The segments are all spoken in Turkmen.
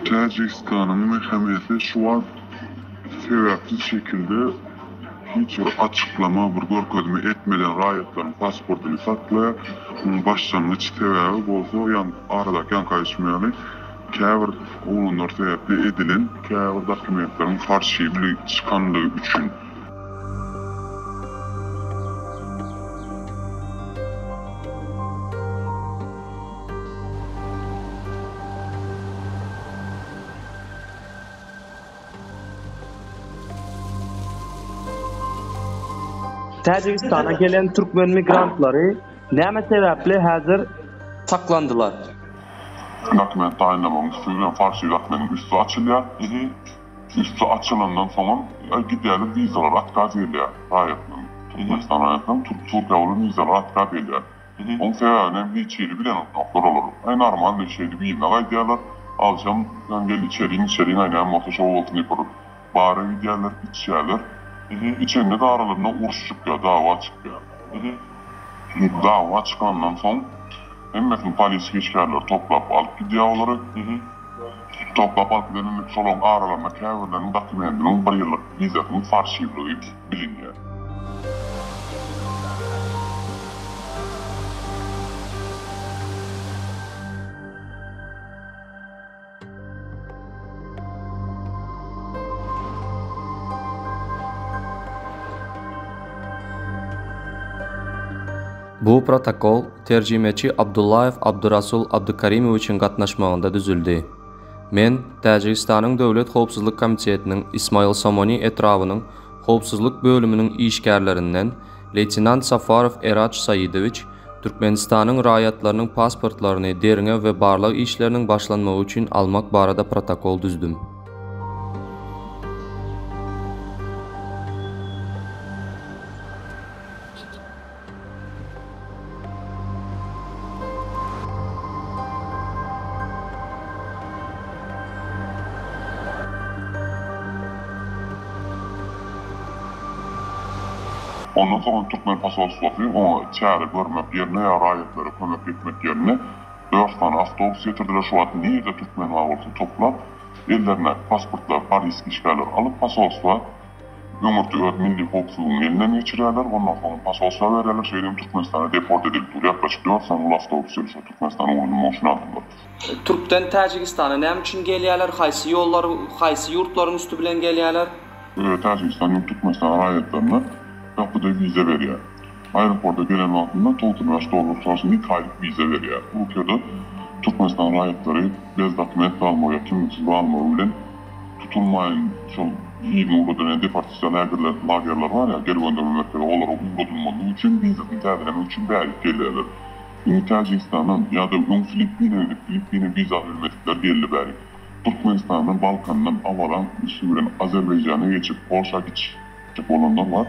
Täjigistanyň MHM-si şu wagt sebäpsiz şekilde hiç bir açyklama, bir görkezme etmeden raýatlaryň pasportyny saklaýar. Munuň başlangyç sebäbi bolsa, ýaňky aradaky ýaňky aýdyşym ýaly, käbir oglanlar sebäpli edilen käbir dokumentleriň farşiwli çykanlygy üçin. Täjigistana gelen türkmen migrantlary näme sebäpli häzir saklandylar? Dokument taýynlamagyň üsti bilen farşy dokumentiň üsti açylýar. Üsti açylandan soňam gidýärler wizalar otkaz gelýär raýatlaryň. Türkmenistan raýatlaryň Türkiýä bolan wizalar otkaz gelýär. Oň sebäbini hem hiç hili bilenoklar olar. Aý normalnyý şeýdip yzyna gaýdýarlar. Agşam ýa gel içeliň içeliň aý näme bolsa şo bolsun diýip bir bara gidýärler içýärler. Içende-de aralarynda uruş çykýar dawa çykýar. Dawa çykandan soň hemmesini polisiýa işgärleri toplap alyp gidýär olary. Toplap alyp gidenden şolaryň aralarynda käbirleriniň dokumentiniň bir ýyllyk wizasynyň farşiwligi bilinýär. Bu protokol terjimeçi Abdullaýew Abdurasul Abdukarimowiçiň gatnaşmagynda düzüldi. Men Täjigistanyň Döwlet howpsuzlyk komitetiniň Ismail Somoni etrabynyň howpsuzlyk bölüminiň işgärlerinden leýtenant Safarow Eraç Saidowiç Türkmenistanyň raýatlarynyň pasportlaryny derňew we barlag işleriniň başlanmagy üçin almak barada protokol düzdüm. Ondan soňam türkmen posolstwosy oňa çäre görmek ýerine ýa raýatlara kömek etmek ýerine dört sany awtobus getirdiler, şu wagt nirde türkmen bar bolsa toplap, ellerindäki pasportlary polis işgärleri alyp posolstwa Öňürti öz milli howpsuzlygyny elinden geçirýärler, ondan soň posolstwa berýärler, şeýdibem Türkmenistana deport edilip dur. Ýaklaşyk dört sany uly awtobus geldi şo Türkmenistana ugradylmak üçin adamlar. Türkden Täjigistana näme üçin gelýärler, haýsy ýollar, haýsy ýurtlaryň üsti bilen gelýärler? Täjigistan ýurt Türkmenistan raýatlaryna gapyda wiza berýär. Aeroporta gelen wagtynda 95 dollar tutarsyň iki aýlyk wiza berýär. Türkiýede Türkmenistan raýatlary bez dokument galmagy ýa kimliksiz galmagy bilen tutulmaýyn şol yzyna ugradylýan deportasiýa lägerler lagerler bar ýa geri gönderme merkezi olara ugradylmazlyk üçin wizasyny täzelemek üçin bärik gelýärler. Indi Täjigistandan ýa-da öň Filippine gidip Filippine wiza alybilmedikler geldi bärik. Türkmenistandan Balkandan Awalan üsti bilen Azerbaýjana geçip Polşa gitjek bolanlar bar.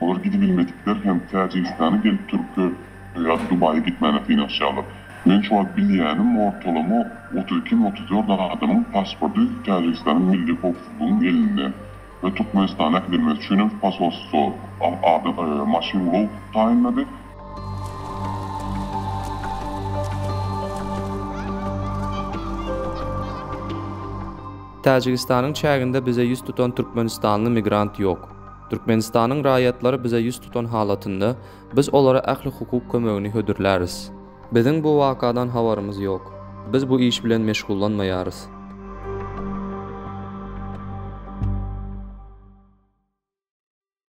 Olar gidibilmedikler hem Täjigistana gelip Türkiýe ýa-da Dubaýa gitmäne synanyşýarlar. Men şu wagt bilýänim ortalama 32 mi 34 adamyň pasporty Täjigistanyň milli howpsuzlygyň elinde we Türkmenistana äkidilmesi üçin hem posolstwo adam maşyn ulag taýynlady. Täjigistanyň çäginde bize ýüz tutan türkmenistanly migrant ýok. Türkmenistanyň raýatlary bize ýüz tutan halatynda, biz olara ähli hukuk kömegini hödürläris. Biziň bu wakadan habarymyz ýok. Biz bu iş bilen meşgullanmaýarys.